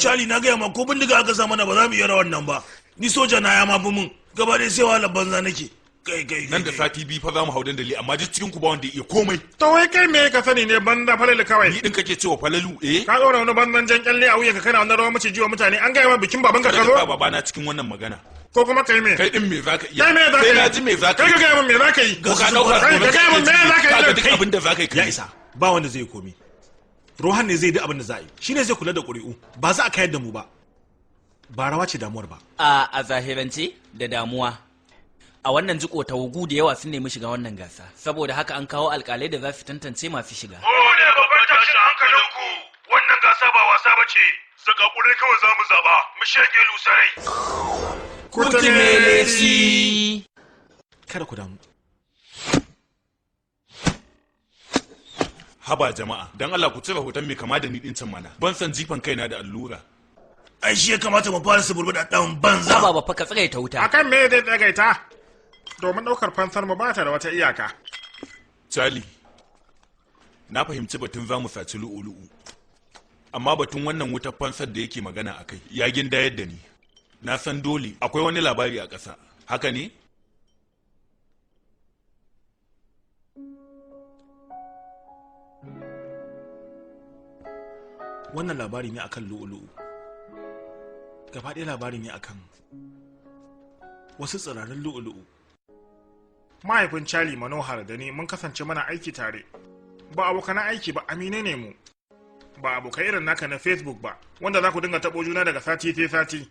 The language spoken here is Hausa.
Charlie, na gaya ma, ko bindiga aka sa mana ba za mu iya rawan nan ba. Ni soja na ya mafi mun. Gaba ɗaya sai wahalar banza nake. Kai kai. Nan da sati 2 fa za mu hau dandali, amma duk cikin ku ba wanda ya iya komai. To wai kai me ka sani ne, banza falalu kawai? Ni din kake cewa falalu, eh? Ka ɗora wani banzan jan kyalle a wuyanka, kana wani rawa maciji wa mutane. An gaya ma bikin babanka ka Kada zo? ka sa babana cikin wannan magana. Ko kuma kai me? Kai din me zaka iya? Kai me zaka Sai yi? na ji me zaka Kai yi. ka gaya min me zaka yi? Ko ka dauka Kai ka gaya min me zaka yi? Kaga duk abin da zaka yi. Ya isa, ba wanda zai yi komi. Rohan ne zai yi duk abin da za a yi, shine zai kula da ƙuri'u. Ba za a kayar da mu ba. Ba rawa ce damuwar ba. A zahirance da damuwa. A wannan jiko tawagu da yawa sun nemi shiga wannan gasa, saboda haka an kawo alkalai da za su tantance masu shiga. Mu ne babban tashin hankalinku. Wannan gasa ba wasa ba ce. Zakakurai kawai za mu zaɓa. Mu shege lusarai. Kutumelesi. Kada ku damu. Haba jama'a, dan Allah ku cire hoton mai kama da ni din can mana. Ban san jifan kaina da allura. Ai shi ya kamata mu fara suburbuɗa ɗan banza. Haba ba fa, ka tsagaita wuta. Akan me zai tsagaita? Domin ɗaukar fansar mu ba ta da wata iyaka. Charlie, na fahimci batun za mu saci lu'u-lu'u. Amma batun wannan wutar fansar da yake magana a kai ya gindayar da ni. Na san dole akwai wani labari a ƙasa. Haka ne? Wannan labari ne akan lu'u-lu'u. Gaba ɗaya labari ne akan wasu tsirarin lu'u-lu'u. Mahaifin Charlie Manohar da ni mun kasance mana aiki tare. Ba abokan aiki ba, amine ne mu. Ba abokai irin naka na Facebook ba, wanda za ku dinga taɓo juna daga sati sai sati.